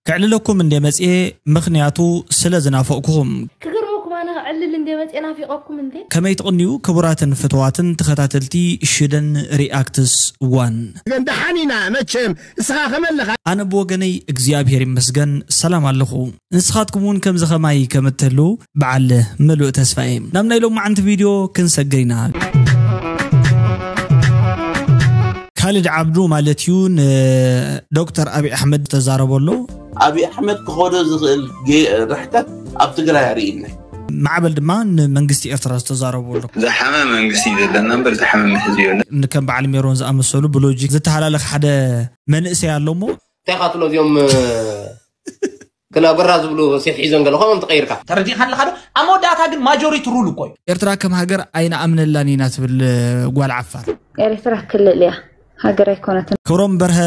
ክዕልለኩም እንደ መጽኤ፣ ምኽንያቱ ስለ ዝናፈቕኩኹም። ክገርመኩም ኣነ ክዕልል እንደ መጽኤ ናፊቐኩም እንደ ከመይ ትቕንዩ ክቡራትን ፍትዋትን ተኸታተልቲ ሽደን ሪኣክትስ ዋን? ግን ደሓን ኢና መቸም። እስኻ ከመለኻ? ኣነ ብወገነይ እግዚኣብሔር ይመስገን ሰላም ኣለኹ። ንስኻትኩም እውን ከምዚ ኸማይ ከም እትህልዉ በዓል ምሉእ ተስፋ እየ። ናብ ናይ ሎማዓንቲ ቪድዮ ክንሰግር ኢና። ካሊድ ዓብዱ ማለት እዩ ንዶክተር ኣብይ ኣሕመድ ተዛረቦ ኣሎ። ኣብይ ኣሕመድ ክኸዶ ዝኽእል ጌ- ርሕቀት ኣብ ትግራይ ኣርእይና። ማዕበል ድማ ንመንግስቲ ኤርትራ ዝተዛረቦ ኣሎ። ዝሓመ መንግስቲ እዩ ዘለና እምበር ዝሓመ ህዝቢ የለን። ንከም በዓል ሜሮን ዝኣመሰሉ ብሎጂክ ዝተሃላለኽ ሓደ መንእሰይ ኣሎ እሞ እንታይ ኻትሎ እዚኦም ክናጉራ ዝብሉ ሴፍ ሒዞን ገለ ከምኦም ተቐይርካ። ተረዲእካ ኣለኻ ዶ? ኣብ መወዳእታ ግን ማጆሪቲ ሩል እኮ እዩ። ኤርትራ ከም ሃገር ኣይንኣምነላን ኢና ትብል ጓል ዓፋር። ኤርትራ ክልል እያ፣ ሃገር ኣይኮነትን። ክብሮም በርሀ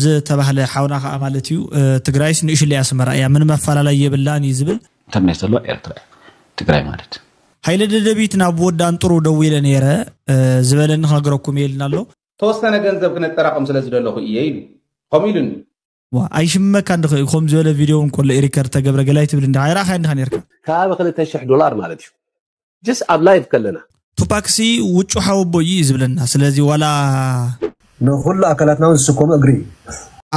ዝተባህለ ሓውና ከዓ ማለት እዩ። ትግራይስ ንእሽለይ ኣስመራ እያ፣ ምንም ኣፈላላይ የብላን እዩ ዝብል። ኢንተርኔት ዘሎ ኤርትራ እያ ትግራይ ማለት። ሃይለ ደደቢት ናብ ወዲ ኣንጥሩ ደዊለ ነይረ ዝበለኒ ክነግረኩም የልና ኣሎ። ተወሰነ ገንዘብ ክነጠራቕም ስለ ዝደለኹ እየ ኢሉ ከምኡ ኢሉኒ። ኣይሽመካ እንድኸ እዩ ከም ዝበለ ቪድዮ እውን ከሎ ሪከርድ ተገብረ ገላይ ትብል እንዲ ኣይረኣኻይ እንዲኻ ነርካ። ከባቢ ክልተ ሽሕ ዶላር ማለት እዩ። ጅስ ኣብ ላይቭ ከለና ቱፓክሲ ውጩ ሓወቦ እዩ ዝብለና። ስለዚ ዋላ ንኹሉ ኣካላትና እውን ዝስከሙ እግሪ እዩ።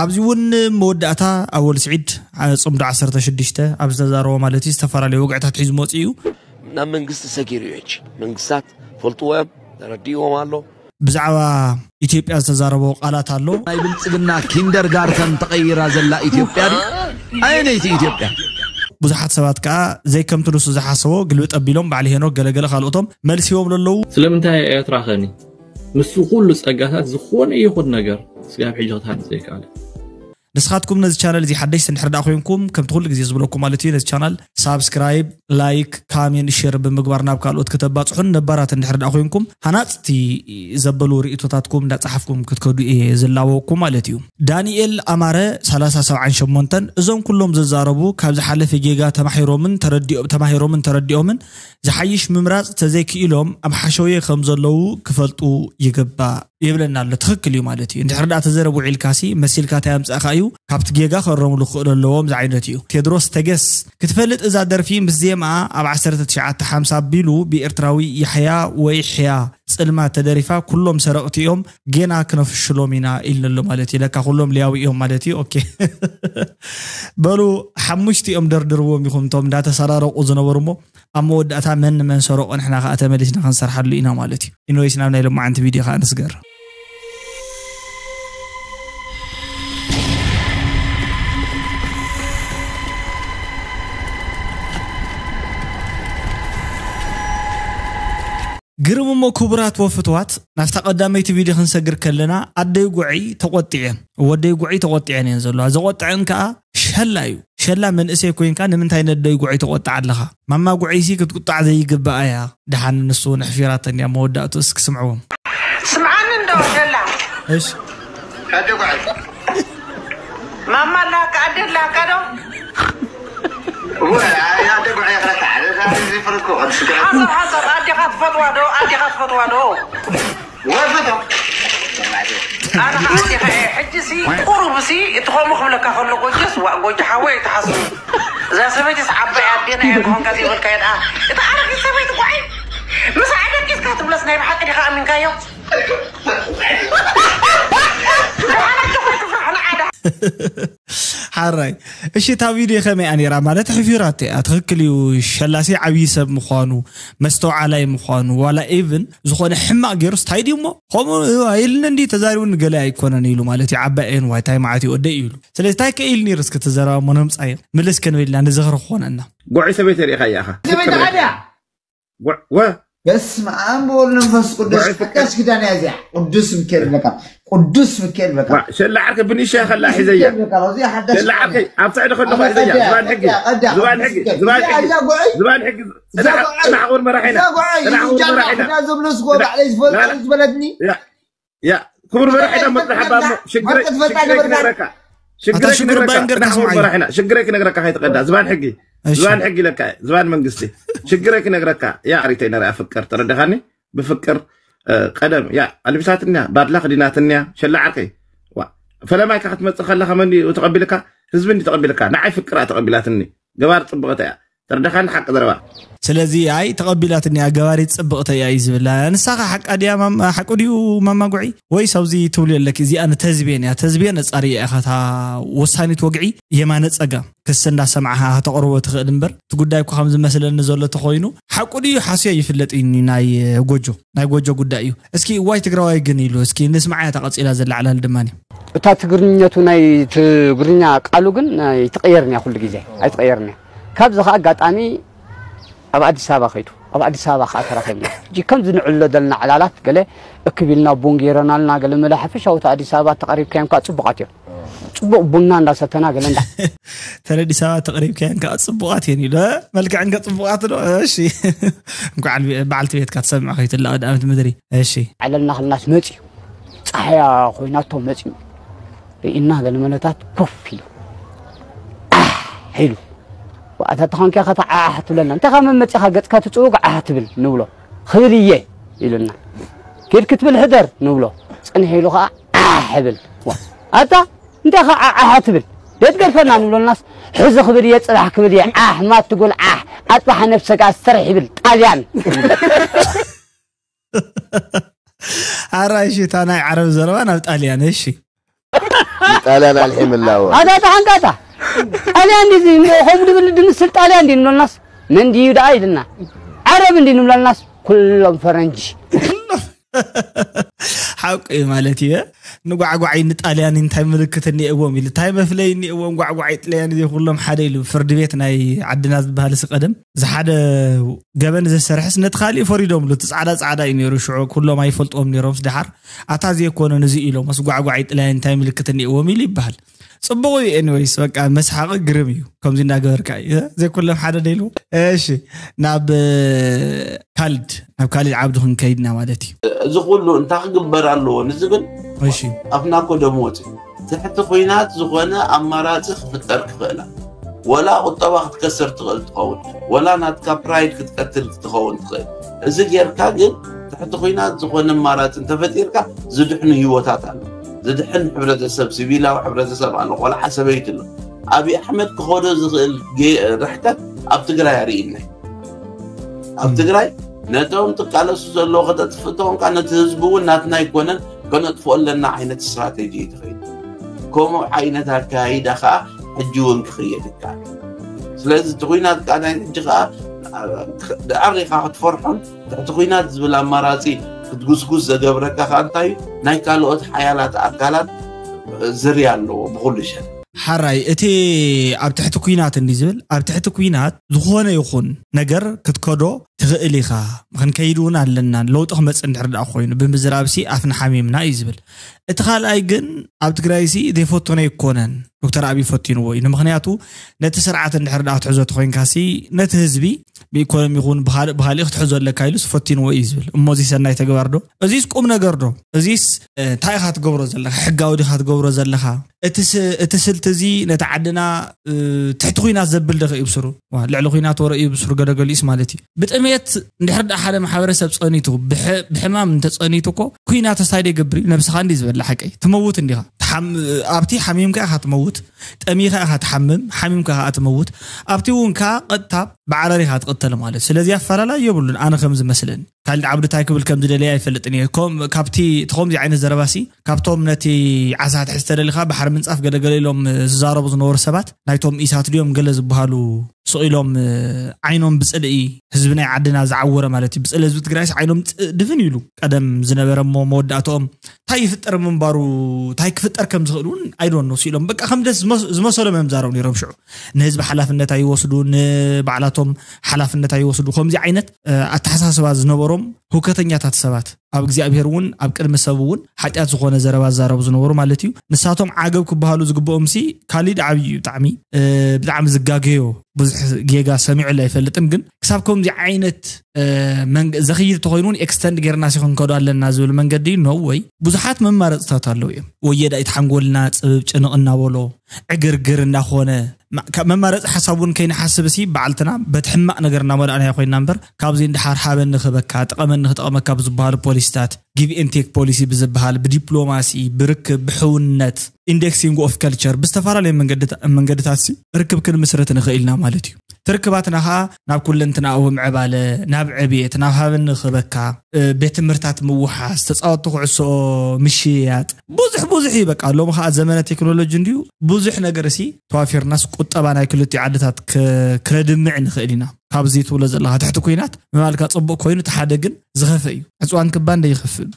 ኣብዚ እውን መወዳእታ ኣወል ስዒድ ጽምዶ ዓሰርተ ሽዱሽተ ኣብ ዝተዛረቦ ማለት እዩ ዝተፈላለዩ ወግዕታት ሒዙ መፂኡ እዩ። ናብ መንግስቲ ሰጊሩ እዩ። ሕጂ መንግስታት ፈልጥዎ እዮም፣ ተረዲእዎም ኣሎ። ብዛዕባ ኢትዮጵያ ዝተዛረቦ ቃላት ኣሎ። ናይ ብልጽግና ኪንደርጋርተን ተቐይራ ዘላ ኢትዮጵያ ድዩ? ኣየነይቲ ኢትዮጵያ? ብዙሓት ሰባት ከዓ ዘይከምቲ ንሱ ዝሓሰቦ ግልብጥ ኣቢሎም በዓል ሄኖክ ገለገለ ካልኦቶም መልሲ ሂቦም ለለዉ። ስለምንታይ ኤርትራ ኸኒ ምስ ኩሉ ጸጋታት ዝኾነ ይኹን ነገር ስጋብ ሕጂ ክትሃንጽ ዘይከኣለ? ንስኻትኩም ነዚ ቻነል እዚ ሓደሽቲ እንድሕር ደኣ ኮይንኩም ከምቲ ኩሉ ግዜ ዝብለኩም ማለት እዩ ነዚ ቻናል ሳብስክራይብ፣ ላይክ፣ ካሜን፣ ሼር ብምግባር ናብ ካልኦት ከተባጽሑን ነባራት እንድሕር ደኣ ኮይንኩም ሃናጽቲ ዘበሉ ርእቶታትኩም እንዳጻሓፍኩም ክትከዱ እየ ዝላበወኩም ማለት እዩ። ዳንኤል ኣማረ ሰላሳ ሰብዓን ሸሞንተን እዞም ኩሎም ዝዛረቡ ካብ ዝሓለፈ ጌጋ ተማሂሮምን ተረዲኦ- ተማሂሮምን ተረዲኦምን ዝሓይሽ ምምራጽ ተዘይክኢሎም ኣብ ሓሸውየ ከም ዘለዉ ክፈልጡ ይግባእ ይብለና ኣሎ። ትኽክል እዩ ማለት እዩ። እንድሕር ደኣ ተዘረብ ውዒልካሲ መሲልካ እንታይ ኣምጻእካ እዩ ካብቲ ጌጋ ከረምሉ ክኽእሉ ኣለዎም ዝዓይነት እዩ። ቴድሮስ ተገስ ክትፈልጥ እዛ ደርፊ ምስ ዜማኣ ኣብ ዓሰርተ ትሽዓተ ሓምሳ ኣቢሉ ብኤርትራዊ ያሕያ ወይ ሕያ ጽልማ ተደሪፋ ኩሎም ሰረቕቲ እዮም ጌና ክነፍሽሎም ኢና ኢልንሎ ማለት እዩ። ለካ ኩሎም ሊያዊ እዮም ማለት እዩ። ኦኬ በሉ ሓሙሽቲኦም ደርድርዎም ኢኹም እቶም እንዳተሰራረቑ ዝነበሩ እሞ ኣብ መወዳእታ መን ንመን ሰረቆ ንሕና ከዓ ተመሊስና ክንሰርሓሉ ኢና ማለት እዩ። ኢንወይስ ናብ ናይ ሎማዓንቲ ቪድዮ ከዓ ንስገር። ግርም እሞ ክቡራት ወፍትዋት ናብታ ቀዳመይቲ ቪድዮ ክንሰግር ከለና ኣደይ ጉዐይ ተቆጢዐን ወደይ ጉዐይ ተቆጢዐን እየን ዘለዋ። ዘቆጥዐን ከዓ ሸላ እዩ። ሸላ መንእሰይ ኮይንካ ንምንታይ ነደይ ጉዐይ ተቆጥዓ ኣለኻ? ማማ ጉዐይሲ ክትቁጣዕ ዘይግባኣ እያ። ደሓን ንሱ እውን ኣሕፊራተን እያ። መወዳእቱ እስኪ ስምዕዎም። ስምዓኒ እንዶ ሸላ እሺ ማማ ኣላካ ኣደ ኣላካ ዶ ሓሳብ ሓሳብ ኣዴኻ ትፈትዋ ዶ ኣዴኻ ትፈትዋ ዶ ኣነ ኣዴኻ እየ ሕጂ ሲ ቁሩብ ሲ እቲ ከምኡ ክብለካ ከሎ ጎጆስ ዋ ጎጆ ሓወይ ኣይትሓስቡ እዛ ሰበይትስ ዓባይ ኣዴና እየ ክኾንካ ዘይበልካ እየ ደኣ እታ ኣረጊት ሰበይቲ ጓዒ ምስ ኣደቂስካ ትብለስ ናይ ብሓቂ ዲኻ ኣሚንካዮ ሓራይ እሺ እታ ቪድዮ ከመይ እያ ነይራ ማለት ሕፊራት እያ ትኽክል እዩ ሸላሲ ዓብዪ ሰብ ምዃኑ መስተውዓላይ ምዃኑ ዋላ ኢቭን ዝኾነ ሕማቕ ገይሩስ ታይ ድዩ እሞ ከምኡ ኣይልን እንዲ ተዛሪቡ ንገለ ኣይኮነን ኢሉ ማለት እዩ ዓባይ እየን ዋይ ታይ መዓት እዩ ወደይ እዩ ኢሉ ስለዚ ታይ ከኢል ነይሩ እስኪ ተዘረባ እሞ ነምፃዮ ምልስ ክንብል ኢና ንዝኽሪ ክኾነና ጉዕይ ሰበይቲ ሪኢኻ እያኻ በስመ ኣብ ወወልድ ወመንፈስ ቅዱስ ሓዳሽ ኪዳን እያ እዚኣ። ቅዱስ ሚካኤል በቃ ቅዱስ ሚካኤል በቃ ሸላ ዓርከይ ብንእሽያ ከላ ሒዘያ። ሸላ ዓርከይ ኣብ ትዕዲ ከለኹ ሒዘያ። ዝባን ሕጊ ዝባን ሕጊ ዝባን ሕጊ ዝባን ሕጊ ጽናሕ ጽናሕ ክቡር መራሒና ጽናሕ ክቡር መራሒና። ዝብሉ ዝጎ ባዕለይ ዝፈልጦ ዝበለትኒ ያ ክቡር መራሒ ዳ መጥረሓ ባሞ ሽግረይ ሽግረይ ክነግረካ ሽግረይ ክነግረካ ሽግረይ ክነግረካ ከይትቀዳ ዝባን ሕጊ ዝባን ሕጊ ለካ ዝባን መንግስቲ ሽግረይ ክነግረካ ያ ኣሪተይ ነሪኣ ፍቅር ተረደኻኒ ብፍቅር ቀደም ያ ኣልቢሳትንያ ባድላ ክዲናትንያ ሸላ ዓርከይ ፈለማይካ ክትመፅእ ከለካ መን ተቐቢልካ ህዝቢ እንዲ ተቐቢልካ፣ ንዓይ ፍቅራ ተቐቢላትኒ። ገባር ጽብቕታ እያ። ተረዳኻኒ ሓቂ ዘረባ። ስለዚ ኣይ ተቐቢላትኒ፣ ኣገባሪት ጽብቕቲ እያ እዩ ዝብላ። ንሳኻ ሓቃ ድያ ማማ፣ ሓቁ ድዩ ማማ ጉዒ? ወይስ ኣብዚ ትብሉ ኣለኪ፣ እዚኣ ንተዝቤን እያ። ተዝቤን ነጻሪ እያ ኢኻ፣ እታ ወሳኒት ወግዒ የማነ ጸጋም ክሲ እንዳሰማዕኻ ከተቕርቦ ትኽእል እምበር፣ እቲ ጉዳይ እኮ ከም ዝመስለኒ ዘሎ ተኾይኑ፣ ሓቁ ድዩ ሓስዮ ይፍለጥ እዩ ናይ ጎጆ፣ ናይ ጎጆ ጉዳይ እዩ። እስኪ እዋይ ትግራዋይ ግን ኢሉ፣ እስኪ ንስማዓያ እታ ቀጺላ ዘላ ዕላል ድማ። እታ ትግርኛቱ ናይ ትግርኛ ቃሉ ግን ኣይትቐየርን እያ፣ ኩሉ ግዜ ኣይትቐየርን እያ። ካብዚ ኸዓ ኣጋጣሚ ኣብ ኣዲስ ኣበባ ኸይዱ፣ ኣብ ኣዲስ ኣበባ ኸዓ ተራኺብና። ሕጂ ከምዚ ንዕሎ ዘለና ዕላላት ገለ እክብ ኢልና ቡን ገይረናልና፣ ገለ መለ ሓፈሻዊ እቲ ኣዲስ ኣበባ ተቐሪብካዮም ከዓ ጽቡቓት እዮም። ጽቡቕ ቡና እንዳሰተና ገለ እንዳ ተረ ኣዲስ ኣበባ ተቐሪብካዮም ከዓ ጽቡቓት እየን ኢሉ፣ እ? መልክዐን ከ ጽቡቓት ዶ? እሺ። እንኳዕ በዓልቲ ቤትካ ትሰምዕ ከይትላቕ ዳኣመት ምድሪ። እሺ። ዓለልና ክልናስ መጽዩ፣ ጸሓያ ኮይናቶ መጽዩ ርኢና፣ ገለ መለታት ኮፍ ኢሉ ኣሕ ኢሉ፣ ኣታ ተኾንካ ከታ ዓሕ ትብለና፣ እንታይ ካብ መመጺኻ ገጽካ ትጽውግ ዓሕ ትብል ንብሎ። ክብል እየ ኢሉና። ኪድ ክትብል ሕደር ንብሎ። ጽንሕ ኢሉ ኸዓ ዓሕ ይብል። ዋ፣ ኣታ እንታይ ኸዓ ዓሕ ትብል? ደትገርፈና ንብሎናስ፣ ሕዚ ክብል እየ፣ ጽባሕ ክብል እየ፣ ዓሕ ማትጉል ዓሕ፣ ኣጽባሕ ነብሰካ ስተርሕ ይብል ጣልያን። ኣራይ፣ እሺ፣ እታ ናይ ዓረብ ዘረባ ናብ ጣልያን፣ እሺ። ጣልያን ኣልሒምላዎ። ኣታ ተሓንቃታ። ጣልያን እንዲ ከምኡ ድብል ድምስል ጣልያን እንዲ ንብሎናስ፣ መን ድዩ ደኣ ኢልና። ዓረብ እንዲ ንብሎናስ፣ ኩሎም ፈረንጂ። ሓቂ እዩ ማለት እዩ። ንጓዕጓዒ ንጣልያን እንታይ ምልክት እኒኤዎም ኢሉ፣ እንታይ መፍለይ እኒኤዎም? ጓዕጓዒ ጥልያን እዚ ኩሎም ሓደ ኢሉ። ፍርዲ ቤት ናይ ዓድና ዝበሃል ሲ ቀደም ዝሓደ ገበን ዘሰርሕስ ነቲ ካሊእ ፈሪዶምሉ። እቲ ጻዕዳ ጻዕዳ እዩ ነይሩ ሽዑ፣ ኩሎም ኣይፈልጥዎም ነይሮምስ ደሓር ኣታ ዘይኮነን እዚ ኢሎም፣ ስ ጓዕጓዒ ጥልያን እንታይ ምልክት እኒኤዎም ኢሉ ይበሃል። ጽቡቕ እዩ። ኤኒዌይስ፣ በቃ መስሓቂ ግርም እዩ። ከምዚ እንዳገበርካ እዩ። እ? ዘይኩሎም ሓደ ደይሉ። እሺ፣ ናብ፣ እ፣ ካልድ፣ ናብ ካልድ ዓብዱ ክንከይድና ማለት እዩ። እዚ ኩሉ እንታይ ክግበር ኣለዎ ንዝብል እሺ። ኣፍና እኮ ደም ወፂ። ትሕቲ ኩናት ዝኾነ ኣማራፂ ክፍጠር ክኽእላ። ወላ ቁጠባ ክትከስር ትኽእል ትኸውን። ወላ ናትካ ፕራይድ ክትቀትል ክትኸውን ትኽእል። እዚ ጌርካ ግን ትሕቲ ኩናት ዝኾነ ኣማራፂ እንተፈጢርካ ዝድሕኑ ህይወታት ኣሎ። ዝድሕን ሕብረተሰብ፣ ሲቪላዊ ሕብረተሰብ ኣሎ። ቆልዓ ሰበይቲ ኣሎ። ኣብይ ኣሕመድ ክኸዶ ዝኽእል ጌ-፣ ርሕቀት ኣብ ትግራይ ኣርኢና። ኣብ ትግራይ ነቶም ትቃለሱ ዘለዎ ከተጥፍእ ተኾንካ ነቲ ህዝቢ እውን ናትና ኣይኮነን ከነጥፍኦ ኣለና ዓይነት ስትራቴጂ እዩ ተኸይዱ። ከምኡ ዓይነት ኣካይዳ ከዓ ሕጂ እውን ክኽየድ ይከኣል። ስለዚ እቲ ኩናት ከዓ ናይ ሕጂ ከዓ ድዓር ኢኻ ክትፈርሖን ትሕቲ ኩናት ዝብል ኣማራፂ ክትጉስጉስ ዘገብረካ ከዓ እንታይ እዩ? ናይ ካልኦት ሓያላት ኣካላት ዝርያ ኣለዎ ብኩሉ ሸን። ሓራይ፣ እቲ ኣብ ትሕቲ ኩናት እንዲ ዝብል፣ ኣብ ትሕቲ ኩናት ዝኾነ ይኹን ነገር ክትከዶ ትኽእል ኢኻ። ክንከይድ እውን ኣለና። ለውጢ ክመጽእ እንድሕር ደኣ ኮይኑ ብምዝራብሲ ኣፍና ሓሚምና እዩ ዝብል። እቲ ካልኣይ ግን ኣብ ትግራይሲ ዘይፈትኖ ኣይኮነን። ዶክተር ኣብይ ፈቲንዎ እዩ። ንምኽንያቱ ነቲ ስርዓት እንድሕር ደኣ ክትሕዞ ተኾይንካሲ ነቲ ህዝቢ ብኢኮኖሚ ይኹን ብኻልእ ብኻልእ ክትሕዞ ኣለካ ኢሉስ ፈቲንዎ እዩ ዝብል። እሞ እዚ ሰናይ ተግባር ዶ? እዚስ ቁም ነገር ዶ? እዚስ፣ እ፣ እንታይ ኢኻ ትገብሮ ዘለኻ? ሕጋዊ ዲኻ ትገብሮ ዘለኻ? እቲ ስ-፣ እቲ ስልቲ እዚ ነቲ ዓድና፣ እ፣ ትሕቲ ኩናት ዘብል ዶ ከ ይብስሩ? ዋ፣ ልዕሊ ኩናት ወረ ይብስሩ ገለገሊኡስ ማለት እዩ። ብጥሜት እንድሕር ደኣ ሓደ ማሕበረሰብ ጸኒቱ፣ ብሕ-፣ ብሕማም እንተጸኒቱ እኮ ኩናት እንታይ ዶ ይገብር እዩ? ነብስኻ እንዲ ዝበላ ሓቀይ ትመውት እንዲኻ። ትሓም-፣ ኣብቲ ሓሚምካ ኢኻ ትመውት፣ ጠሚኻ ኢኻ ትሓምም፣ ሓሚምካ ኢኻ ትመውት። ኣብቲ እውን ከኣ ቀጥታ ብዓረር ኢኻ ትቕተል ማለት እዩ። ስለዚ ኣፈላላይ የብሉን ኣነ ከም ዝመስለኒ። ካልድ ዓብዱ እንታይ ክብል ከም ዝደለየ ኣይፈልጥን እየ። ከም-፣ ካብቲ፣ እቲ ከምዚ ዓይነት ዘረባሲ፣ ካብቶም ነቲ ዓሳ ክትሕዝ ተደሊኻ ባሕሪ ምንጻፍ ገለገለ ኢሎም ዝዛረቡ ዝነበሩ ሰባት፣ ናይቶም ኢሳት ድዮም ገለ ዝበሃሉ ስቕ ኢሎም፣ እ፣ ዓይኖም ብጽልኢ ህዝቢ ናይ ዓድና ዝዓወረ ማለት እዩ። ብጽልኢ ህዝቢ ትግራይስ ዓይኖም ጽ-፣ ድፍን ኢሉ ቀደም ዝነበረ እሞ መወዳእትኦም እንታይ ይፍጠር ምንባሩ፣ እንታይ ክፍጠር ከም ዝኽእል እውን ኣይዶን ነው ሲሎም በቃ ከም ደስ ዝመስ-፣ ዝመሰሎም እዮም ዛረቡ ነይሮም። ሽዑ ንህዝቢ ሓላፍነት ኣይወስዱ፣ ንባዕላቶም ሓላፍነት ኣይወስዱ። ከምዚ ዓይነት፣ እ፣ ኣተሓሳስባ ዝነበሮም ህውከተኛታት ሰባት፣ ኣብ እግዚኣብሔር እውን ኣብ ቅድሚ ሰብ እውን ሓጢኣት ዝኾነ ዘረባ ዝዛረቡ ዝነበሩ ማለት እዩ። ንሳቶም ዓገብ ክበሃሉ ዝግብኦም ሲ ካሊድ ዓብዪ እዩ። ብጣዕሚ፣ እ፣ ብጣዕሚ ዝጋገዮ ብዙሕ ጌጋ ሰሚዑ ኣይፈልጥን። ግን ክሳብ ከምዚ ዓይነት፣ እ፣ መንገ-፣ ዘኽይድ ተኾይኑ እውን ኤክስተንድ ጌርና ሲ ክንከዶ ኣለና ዝብል መንገዲ ነው ወይ? ብዙሓት መማረፅታት ኣለዉ እዮም። ወየዳ ኣይትሓንጎልና ፅብብ ጭንቕ እናበሎ ዕግርግር እናኾነ ካብ መማረፂ ሓሳብ እውን ከይንሓስብ ሲ በዓልትና በቲ ሕማቕ ነገር እናመላእናዮ ኮይንና እምበር፣ ካብዚ እንድሓር ሃበኒ ክበካ፣ ጠቐመኒ ክጠቐመካ ብዝበሃሉ ፖሊሲታት፣ give and take policy ብዝበሃል፣ ብዲፕሎማሲ፣ ብርክብ፣ ብሕውነት፣ indexing of culture፣ ብዝተፈላለዩ መንገድታ- መንገድታት ሲ ርክብ ክንምስርት ንኽእል ኢና ማለት እዩ። ትርክባትና ከዓ ናብ ኩለንትናዊ ምዕባለ፣ ናብ ዕብየት፣ ናብ ሃበኒ ክበካ፣ ቤት ትምህርታት ምውሓስ፣ ተፃወትቲ ኩዕሶ ምሽያጥ፣ ብዙሕ ብዙሕ እዩ። በቃ ሎሚ ከዓ ዘመነ ቴክኖሎጂ እንድዩ፣ ብዙሕ ነገር ሲ ተዋፊርናስ ቁጠባ ናይ ክልቲኡ ዓድታት ከድምዕ ንኽእል ኢና። ካብዚ ትብሎ ዘለካ ትሕቲ ኩናት ምባልካ ፅቡቅ ኮይኑ፣ እቲ ሓደ ግን ዝኸፈ እዩ። ዕፅዋን ክባ እንደ ይኸፍእ።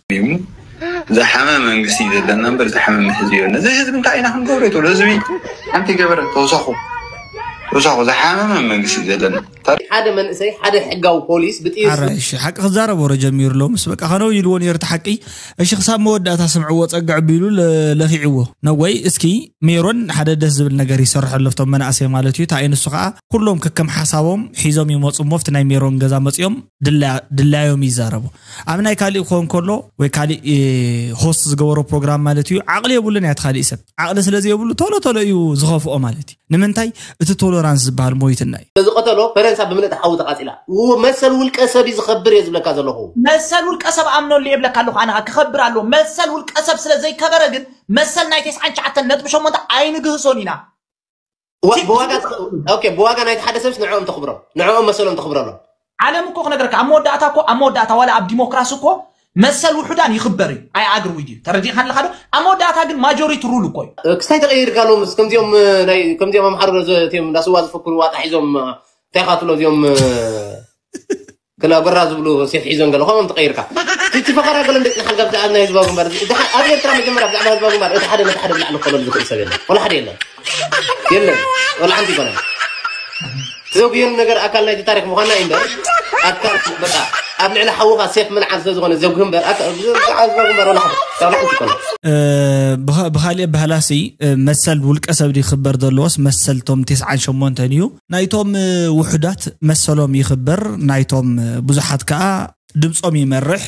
ዝሓመ መንግስቲ እዩ ዘለና እምበር ዝሓመመ ህዝቢ የለን። እዚ ህዝቢ እንታይ ኢና ክንገብሮ ትብሎ? ህዝቢ ሓንቲ ገበረ ተወሳኹ ተወሳኹ ዝሓመመ መንግስቲ እዩ ዘለና። ሓደ መንእሰይ ሓደ ሕጋዊ ፖሊስ ብጥይት ሓራይ እሺ ሓቂ ክዛረብ ወረ ጀሚሩ ኣሎ ምስ በቃ ከነው ኢልዎ ነይሩ እቲ ሓቂ። እሺ ክሳብ መወዳእታ ስምዕዎ ጸግዕ ቢሉ ለ- ለኺዕዎ ነወይ። እስኪ ሜሮን ሓደ ደስ ዝብል ነገር ይሰርሕ ኣሎ ፍቶም መናእሰይ ማለት እዩ። እንታይ ንሱ ከዓ ኩሎም ከከም ሓሳቦም ሒዞም ይመፁ እሞ ፍቲ ናይ ሜሮን ገዛ መፅኦም ድላ- ድላዮም ይዛረቡ። ኣብ ናይ ካሊእ ክኾን ከሎ ወይ ካሊእ ሆስት ዝገበሮ ፕሮግራም ማለት እዩ። ዓቕሊ የብሉን እያ እቲ ካሊእ ሰብ ዓቕሊ ስለ ዘየብሉ ቶሎ ቶሎ እዩ ዝኸፍኦ ማለት እዩ። ንምንታይ እቲ ቶሎራንስ ዝበሃል ሞይትና እዩ። ዝቀተሎ ፈረንሳ ብምልእቲ ሓዊ ተቃፂላ። ው- መሰል ውልቀ ሰብ እዩ ዝኸብር እየ ዝብለካ ዘለኹ። መሰል ውልቀ ሰብ ኣምነሉ የብለካ ኣለኹ ኣነ ክኸብር ኣለዎ። መሰል ውልቀ ሰብ ስለ ዘይከበረ ግን መሰል ናይ ተስዓን ትሽዓተን ነጥቢ ሸሞንተ ኣይንግህሶን ኢና። ዋ- ብዋጋ ኦኬ፣ ብዋጋ ናይቲ ሓደ ሰብስ ንዕኦም ተኽብሮም፣ ንዕኦም መሰሎም ተኽብረሎም። ዓለም እኮ ክነግረካ ኣብ መወዳእታ እኮ ኣብ መወዳእታ ዋላ ኣብ ዲሞክራሲ እኮ መሰል ውሑዳን ይኽበር እዩ። ኣይ ኣግሪ ዊዝ ዩ። ተረዲእካ ኣለካ ዶ? ኣብ መወዳእታ ግን ማጆሪቲ ሩል እኮ እዩ። ክስታይ ተቐይርካ ሎምስ ከምዚኦም ናይ ከምዚኦም ኣምሓሩ ዘትዮም እንዳስዋ ዝፍክሩ ዋጣ ሒዞም እንታይ ካትሎ እዚኦም ክላ ጎራ ዝብሉ ሴፍ ሒዞም ገለ ከምኦም ተቐይርካ። እቲ ፈኸራ ገለ እንደቂ ሓልጋ ብዛዕባ ናይ ህዝባዊ ግንባር እዚ- እቲ ሓ- ኣብ ኤርትራ መጀመርያ ብዛዕባ ህዝባዊ ግንባር እቲ ሓደ ነቲ ሓደ ብላዕሊ ክኸለሉ ዝኽእል ሰብ የለን። ወላ ሓደ የለን። የለን። ወላ ሓንቲ ይኮነ። ዘጉየሉ ነገር ኣካል ናይቲ ታሪክ ምዃንና እዩ እምበር ኣካል በቃ ኣብ ልዕሊ ሓውኻ ሴፍ ምልዓል ስለ ዝኾነ ዘጉህ እምበር ኣካ- ብዛዕባ ህዝባዊ ግንባር ወላ ሓደ ካብ ላሕንቲ ይኮነ። እ፣ ብኸ- ብኻሊእ ባህላሲ እ፣ መሰል ውልቀ ሰብ ይኽበር ዘለዎስ መሰል ቶም ተስዓን ሸሞንተን እዩ። ናይቶም እ፣ ውሑዳት መሰሎም ይኽበር፣ ናይቶም እ፣ ብዙሓት ከዓ ድምፆም ይመርሕ።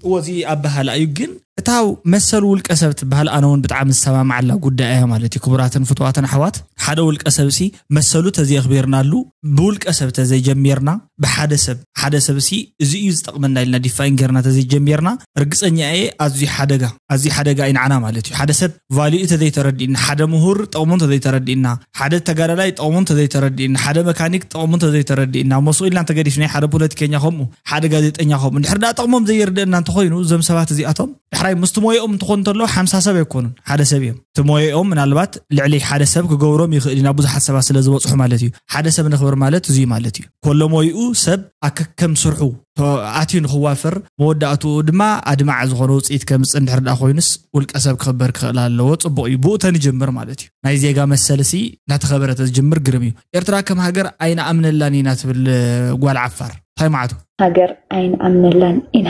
እወዚ ኣበሃላ እዩ። ግን እታው መሰል ውልቀ ሰብ ትበሃል ኣነ እውን ብጣዕሚ ዝሰማማዓላ ጉዳይ እያ ማለት እዩ። ክቡራትን ፍትዋትን ኣሕዋት፣ ሓደ ውልቀ ሰብ ሲ መሰሉ ተዘየኽቢርናሉ፣ ብውልቀ ሰብ ተዘይጀሚርና፣ ብሓደ ሰብ ሓደ ሰብ ሲ እዚ እዩ ዝጠቕመና ኢልና ዲፋይን ጌርና ተዘይጀሚርና፣ ርግፀኛ እየ ኣዝዩ ሓደጋ ኣዝዩ ሓደጋ እዩ ንዓና ማለት እዩ። ሓደ ሰብ ቫሊኡ ተዘይተረዲእና፣ ሓደ ምሁር ጥቕሙ እንተዘይተረዲእና፣ ሓደ ተጋዳላይ ጥቕሙ እንተዘይተረዲእና፣ ሓደ መካኒክ ጥቕሙ እንተዘይተረዲእና፣ መስኡ ኢልና እንተገዲፍና፣ ሓደ ፖለቲከኛ ከምኡ፣ ሓደ ጋዜጠኛ ከምኡ፣ እንድሕር ደኣ ጥቕሞም ዘይርድእና እንተኾይኑ፣ እዞም ሰባት እዚኣቶም ዳሕራይ ምስቲ ሞየኦም እንትኾኑ እንተለዉ ሓምሳ ሰብ ኣይኮኑን፣ ሓደ ሰብ እዮም። እቲ ሞየኦም ምናልባት ልዕሊ ሓደ ሰብ ክገብሮም ይኽእል ኢና፣ ብዙሓት ሰባት ስለ ዝበፅሑ ማለት እዩ። ሓደ ሰብ ነኽብር ማለት እዙይ ማለት እዩ። ኮሎ ሞይኡ ሰብ ኣከከም ስርሑ ቶ- ኣትዩ ንኽዋፈር መወዳእትኡ ድማ ኣድማዕ ዝኾነ ውፅኢት ከምፅእ እንድሕር ደኣ ኮይኑስ ውልቀ ሰብ ክኽበር ክኽእል ኣለዎ። ፅቡቕ እዩ፣ ብኡ ተንጅምር ማለት እዩ። ናይ ዜጋ መሰልሲ እናተኸበረ ተዝጅምር ግርም እዩ። ኤርትራ ከም ሃገር ኣይንኣምነላን ኢና ትብል እ፣ ጓል ዓፋር እንታይ ማዕቱ? ሃገር ኣይንኣምነላን ኢና።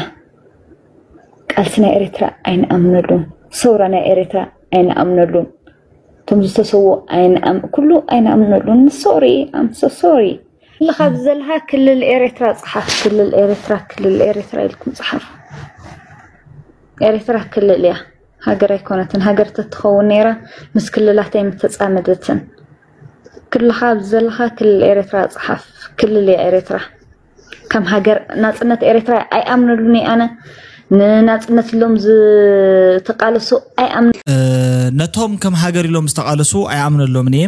ቃልሲ ናይ ኤርትራ ኣይንኣምነሉን። ሰውራ ናይ ኤርትራ ኣይንኣምነሉን። እቶም ዝተሰዉ ኣይንኣም- ኩሉ ኣይንኣምነሉን። ሶሪ ኣም ሶ ሶሪ። ኩልኻ ብዘለካ ክልል ኤርትራ ጽሓፍ። ክልል ኤርትራ ክልል ኤርትራ ኢልኩም ጽሓፉ። ኤርትራ ክልል እያ፣ ሃገር ኣይኮነትን። ሃገር ተትኸውን ነይራ ምስ ክልላት ኣይምተጻመደትን። ኩልኻ ኣብዚ ዘለኻ ክልል ኤርትራ ጽሓፍ። ክልል እያ ኤርትራ። ከም ሃገር ናጽነት ኤርትራ ኣይኣምነሉን እየ ኣነ። ንናጽነት ኢሎም ዝተቃለሱ ኣይኣምነ። ነቶም ከም ሃገር ኢሎም ዝተቃለሱ ኣይኣምነሎምን እየ።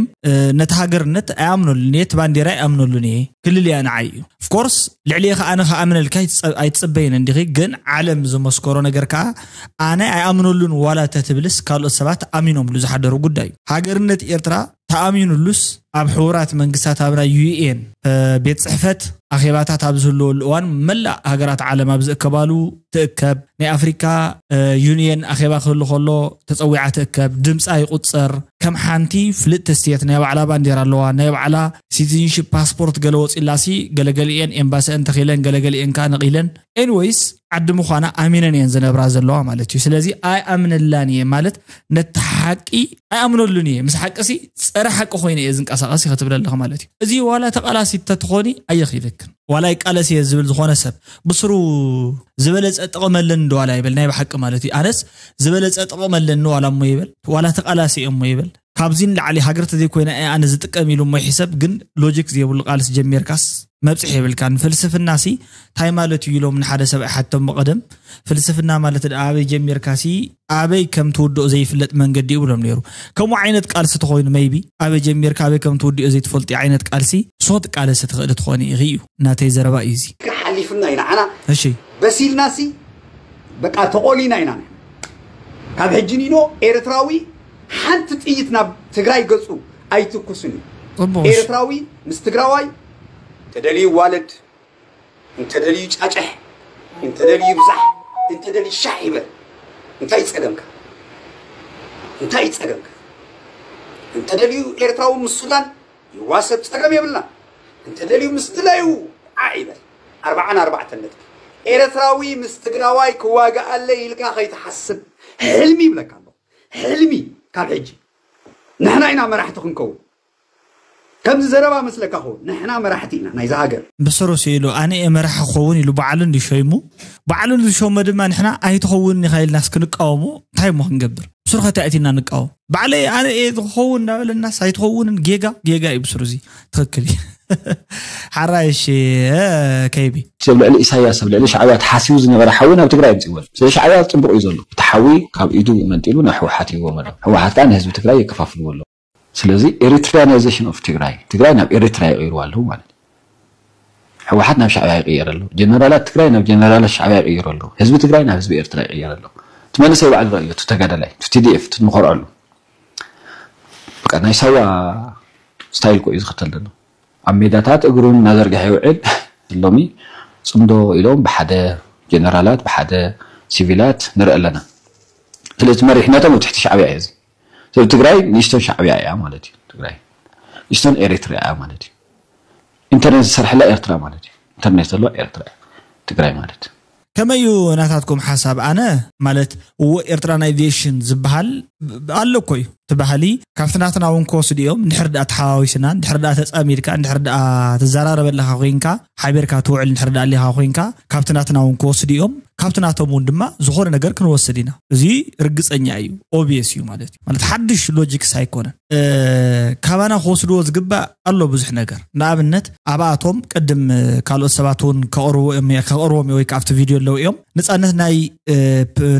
ነቲ ሃገርነት ኣይኣምነሉን እየ። እቲ ባንዴራ ኣይኣምነሉን እየ። ክልል እያ ንዓይ እዩ። ኦፍኮርስ ልዕሊ ከ ኣነ ከኣምነልካ ኣይትጸ- ኣይትጽበይን እንዲኺ። ግን ዓለም ዝመስከሮ ነገር ከኣ ኣነ ኣይኣምነሉን ዋላ ተትብልስ ካልኦት ሰባት ኣሚኖምሉ ዝሓደሩ ጉዳይ እዩ። ሃገርነት ኤርትራ ተኣሚኑሉስ ኣብ ሕቡራት መንግስታት ኣብ ናይ ዩ ኤን ቤት ጽሕፈት ኣኼባታት ኣብ ዝህልወሉ እዋን መላእ ሃገራት ዓለም ኣብ ዝእከባሉ ትእከብ። ናይ ኣፍሪካ ዩኒየን ኣኼባ ክህሉ ከሎ ተጸዊዓ ትእከብ። ድምጻ ይቁጸር። ከም ሓንቲ ፍልጥቲ ስቴት ናይ ባዕላ ባንዴራ ኣለዋ። ናይ ባዕላ ሲቲዝንሽፕ ፓስፖርት ገለ ወጺላሲ ገለገሊኤን ኤምባሲአን ተኺለን ገለገሊኤን ከኣ ነቒለን። ኤኒወይስ ዓዲ ምዃና ኣሚነን እየን ዝነብራ ዘለዋ ማለት እዩ። ስለዚ ኣይኣምነላን እየ ማለት ነቲ ሓቂ ኣይኣምነሉን እየ። ምስ ሓቂ ሲ ጸረ ሓቂ ኮይነ እየ ዝንቀሳቐስ እየ ክትብል ኣለኻ ማለት እዩ። እዚ ዋላ ተቓላሲ ተትኾኒ ኣየኽኢለክን። ዋላ ይቃለስ እየ ዝብል ዝኾነ ሰብ ብስሩ ዝበለጸ ጥቕሚ ኣለኒ ዶ ዋላ ይበል፣ ናይ ብሓቂ ማለት እዩ። ኣነስ ዝበለጸ ጥቕሚ ኣለኒ ዋላ እሞ ይበል፣ ዋላ ተቓላሲ እየ እሞ ይበል፣ ካብዚ ንላዕሊ ሃገር ተዘይኮይና እየ ኣነ ዝጥቀም ኢሉ እሞ ይሕሰብ። ግን ሎጂክ ዘይብሉ ቃልሲ ጀሚርካስ መብፅሒ የብልካን። ፍልስፍና ሲ እንታይ ማለት እዩ ኢሎም ንሓደ ሰብ ኣይሓቶም። ብቐደም ፍልስፍና ማለት ደኣ ኣበይ ጀሚርካ ሲ ኣበይ ከም ትውድኦ ዘይፍለጥ መንገዲ ይብሎም ነይሩ። ከምኡ ዓይነት ቃልሲ ተኾይኑ መይቢ ኣበይ ጀሚርካ ኣበይ ከም ትውድኦ ዘይትፈልጡ ዓይነት ቃልሲ ሶ ትቃለሲ ትኽእል ትኾኒ ኢኺ እዩ ናተይ ዘረባ እዩ እዚ። ሓሊፍና ኢና ዓና እሺ በሲልና ሲ በቃ ተቆሊና ኢና። ካብ ሕጂ ኒኖ ኤርትራዊ ሓንቲ ጥይት ናብ ትግራይ ገጹ ኣይትኩስን እዩ። ጽቡቅ። ኤርትራዊ ምስ ትግራዋይ እንተደልዩ ይዋለድ፣ እንተደልዩ ይጫጨሕ፣ እንተደልዩ ይብዛሕ፣ እንተደልዩ ሻሕ ይበል። እንታይ ጸገምካ? እንታይ ጸገምካ? እንተደልዩ ኤርትራዊ ምስ ሱዳን ይዋሰብ፣ ጸገም የብልና። እንተደልዩ ምስ ድላዩ ዓዕ ይበል። ኣርባዓን ኣርባዕተን ነጥቢ። ኤርትራዊ ምስ ትግራዋይ ክዋጋኣለይ ኢልካ ከይትሓስብ። ሕልሚ ይብለካ ኣሎ። ሕልሚ ካብ ሕጂ። ንሕና ኢና መራሕቲ ክንከውን። ከምዚ ዘረባ መስለካ ኸውን። ንሕና መራሕቲ ኢና ናይዛ ሃገር። ብስሩ ስኢሉ ኣነ እየ መራሒ ክኸውን ኢሉ ባዕሉ እንድዩ ሸይሙ። ባዕሉ እንድዩ ዝሸሞ ድማ ንሕና ኣይትኸውንን ኢኻ ኢልናስ ክንቃወሞ እንታይ እሞ ክንገብር? ብስሩ ከ እንታይ ኣእቲና ንቃወም? ባዕለይ ኣነ እየ ዝኸውን እናበለናስ ኣይትኸውንን። ጌጋ ጌጋ እዩ ብስሩ እዚ። ትኽክል እዩ። ሓራይ እሺ ከይቢ። ኣብ ልዕሊ ኢሳያስ ኣብ ልዕሊ ሻዕብያ ተሓሲቡ ዝነበረ ሓዊ ናብ ትግራይ ኣምፅእዎ ኣሎ። ስለ ሻዕብያ ፅቡቕ እዩ ዘሎ። እቲ ሓዊ ካብ ኢዱ መንጢሉ ናብ ህወሓት ይህቦም ኣሎ። ህወሓት ከዓ ንህዝቢ ትግራይ የከፋፍልዎ ኣሎ። ስለዚ ኤሪትሪያናይዜሽን ኦፍ ትግራይ፣ ትግራይ ናብ ኤሪትራ ይቕይርዋ ኣለዉ ማለት እዩ። ህወሓት ናብ ሻዕብያ ይቕየር ኣሎ። ጀነራላት ትግራይ ናብ ጀነራላት ሻዕብያ ይቕየሩ ኣለዉ። ህዝቢ ትግራይ ናብ ህዝቢ ኤርትራ ይቕየር ኣሎ። እቲ መንእሰይ ባዕሉ ረእዮ፣ እቲ ተጋዳላይ፣ እቲ ቲዲኤፍ፣ እቲ ንኾርዐሉ። በቃ ናይ ሳዋ ስታይል እኮ እዩ ዝኽተል ዘሎ። ኣብ ሜዳታት እግሩ እናዘርግሐ ይውዕል። ሎሚ ፅምዶ ኢሎም ብሓደ ጀነራላት ብሓደ ሲቪላት ንርኢ ኣለና። ስለዚ መሪሕነቶም ኣብ ትሕቲ ሻዕብያ እዩ። እዚ ስለዚ ትግራይ ንእሽቶን ሻዕብያ እያ ማለት እዩ። ትግራይ ንእሽቶን ኤሪትሪያ እያ ማለት እዩ። ኢንተርኔት ዝሰርሐላ ኤርትራ ማለት እዩ። ኢንተርኔት ዘለዋ ኤርትራ እያ ትግራይ ማለት። ከመይ እዩ ናታትኩም ሓሳብ? ኣነ ማለት እዎ ኤርትራናይዜሽን ዝበሃል ኣሎ እኮ እዩ እቲ ባህሊ። ካብቲ ናትና እውን ክወስዱ እዮም። እንድሕር ደኣ ተሓዋዊስና፣ እንድሕር ደኣ ተጻሚድካ፣ እንድሕር ደኣ ትዘራረብ ኣለኻ ኮይንካ፣ ሓቢርካ ትውዕል እንድሕር ደኣ ኣሊኻ ኮይንካ፣ ካብቲ ናትና እውን ክወስዱ እዮም። ካብቲ ናቶም እውን ድማ ዝኾነ ነገር ክንወስድ ኢና። እዚ ርግጸኛ እዩ፣ ኦብየስ እዩ ማለት እዩ። ማለት ሓድሽ ሎጂክስ ኣይኮነን። ካባና ክወስድዎ ዝግባእ ኣሎ ብዙሕ ነገር። ንኣብነት ኣብኣቶም ቅድም ካልኦት ሰባት እውን ከቕርቦም ወይ ካብቲ ቪድዮ ኣለዉ እዮም። ነፃነት ናይ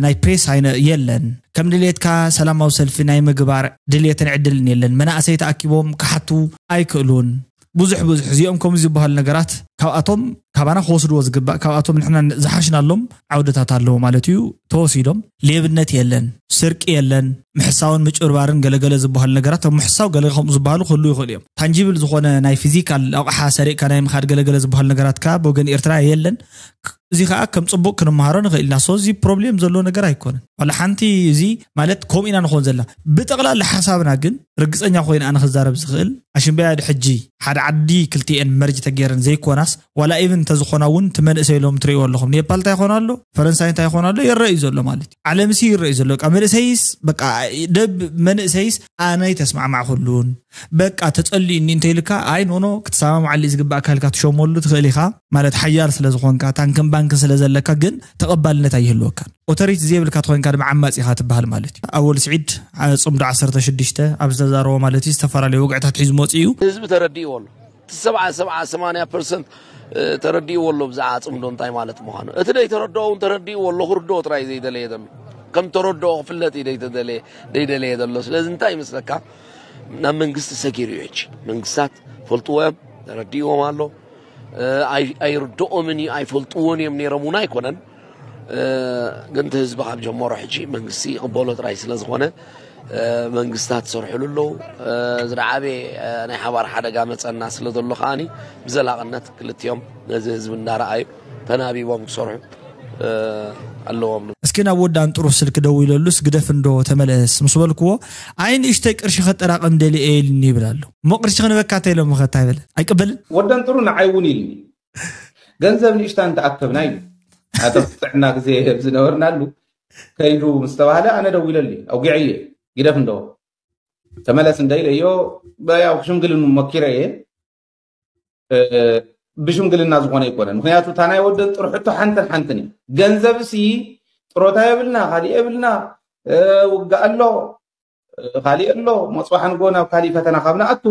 ናይ ፕሬስ ኣይነ የለን። ከም ድሌትካ ሰላማዊ ሰልፊ ናይ ምግባር ድሌትን ዕድልን የለን። መናእሰይ ተኣኪቦም ክሓቱ ኣይክእሉን። ብዙሕ ብዙሕ እዚኦም ከምኡ ዝበሃሉ ነገራት ካብኣቶም ካባና ክወስድዎ ዝግባእ ካብኣቶም ንሕና ዝሓሽናሎም ዓውድታት ኣለዉ ማለት እዩ። ተወሲዶም ሌብነት የለን፣ ስርቂ የለን፣ ምሕሳውን ምጭብርባርን ገለገለ ዝበሃሉ ነገራት ኣብ ምሕሳው ገለ ከምኡ ዝበሃሉ ክህሉ ይኽእሉ እዮም። ታንጂብል ዝኾነ ናይ ፊዚካል ኣቕሓ ሰሪቕካ ናይ ምኻድ ገለገለ ዝበሃሉ ነገራት ከዓ ብወገን ኤርትራ የለን። እዚ ከዓ ከም ፅቡቅ ክንመሃሮ ንኽእል ኢና። ሶ እዚ ፕሮብሌም ዘለዎ ነገር ኣይኮነን ዋላ ሓንቲ። እዚ ማለት ከምኡ ኢና ንኾን ዘላ ብጠቕላላ ሓሳብና ግን ርግፀኛ ኮይነ ኣነ ክዛረብ ዝኽእል ኣሽምበያ ድሕጂ ሓደ ዓዲ ክልቲኤን መርጅ ተገይረን ዘይኮናስ ዋላ ኢቭን እንተዝኾና እውን እቲ መንእሰይ ኢሎም ትርእይዎ ኣለኹም ኔፓል እንታይ ይኾን ኣሎ ፈረንሳይ እንታይ ይኾን ኣሎ ይረእ እዩ ዘሎ ማለት እዩ። ዓለም ሲ ይረእ እዩ ዘሎ በቃ መንእሰይስ በቃ ደብ መንእሰይስ ኣነ ይተስማዕማዕኩሉን በቃ ተጸልዩኒ እንተ ኢልካ ኣይ ኖኖ ክትሰማምዓሉ ዝግባእ ካልካ ትሸመሉ ትኽእል ኢኻ ማለት ሓያል ስለ ዝኾንካ ታንክን ባንክን ስለ ዘለካ ግን ተቐባልነት ኣይህልወካን። ኦቶሪቲ ዘይብልካ ተኾይንካ ድማ ዓማጺ ኢኻ ትበሃል ማለት እዩ። ኣወል ስዒድ ጽምዶ ዓሰርተ ሽዱሽተ ኣብ ዝተዛረቦ ማለት እዩ ዝተፈላለዩ ወግዕታት ሒዙ መፂኡ እዩ። ህዝቢ ተረዲእዎ ኣሎ። እቲ ሰብዓ ሰብዓ ሰማንያ ፐርሰንት ተረዲእዎ ኣሎ ብዛዕባ ጽምዶ እንታይ ማለት ምዃኑ። እቲ ደይተረድኦ እውን ተረዲእዎ ኣሎ ክርድኦ ጥራይ ዘይደለየ ዘሎ ከም ተረድኦ ክፍለጥ እዩ ደይተደለየ ደይደለየ ዘሎ። ስለዚ እንታይ ይመስለካ ናብ መንግስቲ ሰጊሩ እዩ ሕጂ መንግስታት ፈልጥዎ እዮም ተረዲእዎም ኣሎ። ኣይርድኦምን እዩ ኣይፈልጥዎን እዮም ነይሮም እውን ኣይኮነን። ግን እቲ ህዝቢ ካብ ጀመሮ ሕጂ መንግስቲ ይቕበሎ ጥራይ ስለ ዝኾነ መንግስታት ይሰርሕሉ ኣለዉ። ዝዓበየ ናይ ሓባር ሓደጋ መፀና ስለ ዘሎ ከዓኒ ብዘላቕነት ክልቲኦም ነዚ ህዝቢ እንዳረኣዩ ተናቢቦም ክሰርሑ ኣለዎም። እስኪ ናብ ወዲ ኣንጥሩ ስልክ ደዊለሉስ ግደፍ እንዶ ተመለስ ምስ በልክዎ ኣይ ንእሽተይ ቅርሺ ከጠራቕም ደልየ ኢልኒ ይብል ኣሎ። እሞ ቅርሺ ክንበካ ተይሎም ኸታ ይበለ ኣይቅበልን። ወዲ ኣንጥሩ ንዓይ እውን ኢልኒ ገንዘብ ንእሽታ እንተኣከብና ኢሉ ኣጠፍጥዕና ግዜ ዝነበርናሉ ከይዱ ምስ ተባህለ ኣነ ደዊለሉ ኣውጊዐ እየ ግደፍ እንዶ ተመለስ እንደ ኢለዮ ያው ሽምግልን ሞኪረ እየ ብሽምግልና ዝኾነ ኣይኮነን። ምክንያቱ እታ ናይ ወደን ጥርሕቶ ሓንትን ሓንትን እዩ። ገንዘብ ሲ ጥሮታ የብልና፣ ካሊእ የብልና፣ ውግእ ኣሎ፣ ካሊእ ኣሎ። መፅባሕ ንጎ ናብ ካሊእ ፈተና ካብ ንኣቱ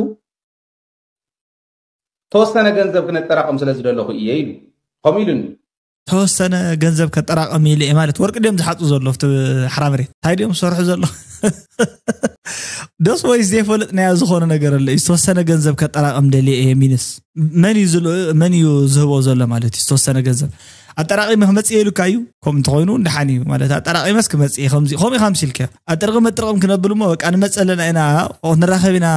ተወሰነ ገንዘብ ክነጠራቕም ስለ ዝደለኹ እየ ኢሉ። ከምኡ ኢሉኒ። ተወሰነ ገንዘብ ከጠራቐም ኢለ እየ ማለት ወርቂ ድዮም ዝሓፁ ዘሎ ኣብቲ ሓራ መሬት እንታይ ድዮም ዝሰርሑ ዘሎ ደስ ወይ ዘይፈልጥ ናይ ዝኾነ ነገር ኣሎ ዝተወሰነ ገንዘብ ከጠራቐም ደልየ እየ ሚንስ መን እዩ ዝል- መን እዩ ዝህቦ ዘሎ ማለት እዩ ዝተወሰነ ገንዘብ ኣጠራቒመ ክመፅእ ኢሉካ እዩ ከምኡ እንተኮይኑ እንደሓን እዩ ማለት ኣጠራቒመስ ክመፅእ እየ ከምዚ ከምኡ ኢኻ ምሲልካ ኣጥርቕም ኣጥርቕም ክነብል እሞ በቃ ንመፀ ኣለና ኢና ንራኸብ ኢና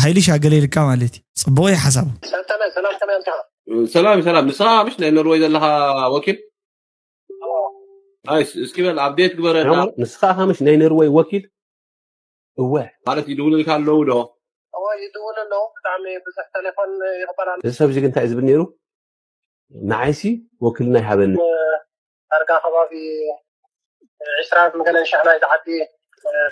ሃይልሻ ገለ ኢልካ ማለት እዩ ፅቡቕ እዩ ሓሳቡ ሰልጠነ ሰላም ከመይ ኣልካ? ሰላም ሰላም ንስኻ ምሽ ናይ ኖርወይ ዘለኻ ወኪል ኣይስ እስኪ በል ኣፕዴት ግበረና ንስኻ ኸምሽ ናይ ኖርወይ ወኪል እወ ማለት ይድውልልካ ኣለዉ ዶ እወ ይድውል ኣለዉ ብጣዕሚ ብዙሕ ቴሌፎን ይቕበል ኣሎ እዚ ሰብ እዚ ግን እንታይ እዩ ዝብል ነይሩ ንዓይሲ ወኪልና ይሃበኒ ዳርጋ ከባቢ ዕስራን ገለን ሽሕ ናይ ዝዓዲ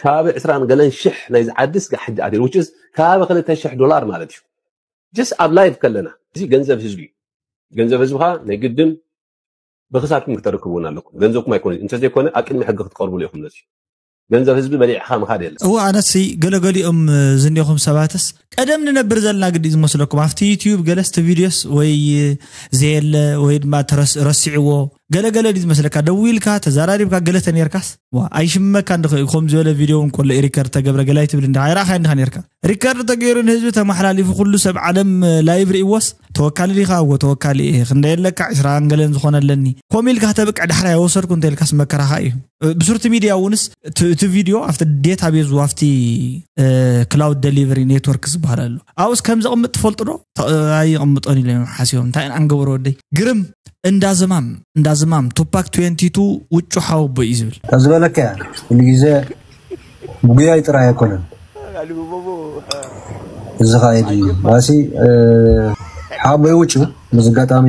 ከባቢ ዕስራን ገለን ሽሕ ናይ ዝዓዲ ስጋ ሕጂ ኣትዩ which is ከባቢ ክልተ ሽሕ ዶላር ማለት እዩ just ኣብ ላይቭ ከለና እዚ ገንዘብ ህዝቢ እዩ ገንዘብ ህዝብኻ ናይ ግድን ብክሳትኩም ክተረክብውን ኣለኩም ገንዘብኩም ኣይኮነ እንተዘይኮነ ኣብ ቅድሚ ሕጊ ክትቀርብሉ ኢኹም ነዚ ገንዘብ ህዝቢ በሊዕኻ ምኻድ የለን እወ ኣነሲ ገለገሊኦም ዝኒኹም ሰባትስ ቀደም ንነብር ዘለና ግዲ ዝመስለኩም ኣብቲ ዩትዩብ ገለስቲ ቪድዮስ ወይ ዘየለ ወይ ድማ ተረስ- ረሲዕዎ ገለገለ ድዩ ዝመስለካ ደዊልካ ተዛራሪብካ ገለ ተኔርካስ ዋ ኣይሽመካ እንድኸ እዩ ከም ዝበለ ቪድዮ እውን ከሎ ሪከርድ ተገብረ ገላይ ትብል እንዳ ኣይረኣኻይ እንድኻ ኔርካ ሪከርድ ተገይሩ ንህዝቢ ተመሓላሊፉ ኩሉ ሰብ ዓለም ላይቭ ርእይዎስ ተወካሊ ዲኻ እዎ ተወካሊ እየ ክንደ የለካ ዕስራን ገለን ዝኾነ ኣለኒ ኮም ኢልካ ከተብቅዕ ዳሕራይ ኣይወሰድኩ እንተኢልካስ መከራኻ እዩ ብሱርቲ ሚድያ እውንስ እቲ ቪድዮ ኣብቲ ዴታ ቤዙ ኣብቲ ክላውድ ደሊቨሪ ኔትወርክ ዝበሃል ኣሎ ኣብኡስ ከም ዘቕምጥ ትፈልጡ ዶ ኣይቕምጦን ኢለ ሓሲቦም እንታይ ኣንገበሮ ወደይ ግርም እንዳዝማም እንዳዝማም ቱፓክ ትዌንቲ ቱ ውጩ ሓወቦ እዩ ዝብል ዝበለካ እያ ኩሉ ግዜ ጉያይ ጥራይ ኣይኮነን እዚ ኸዓ የድልዩ ማሲ ሓቦይ ውጩ በዚ ኣጋጣሚ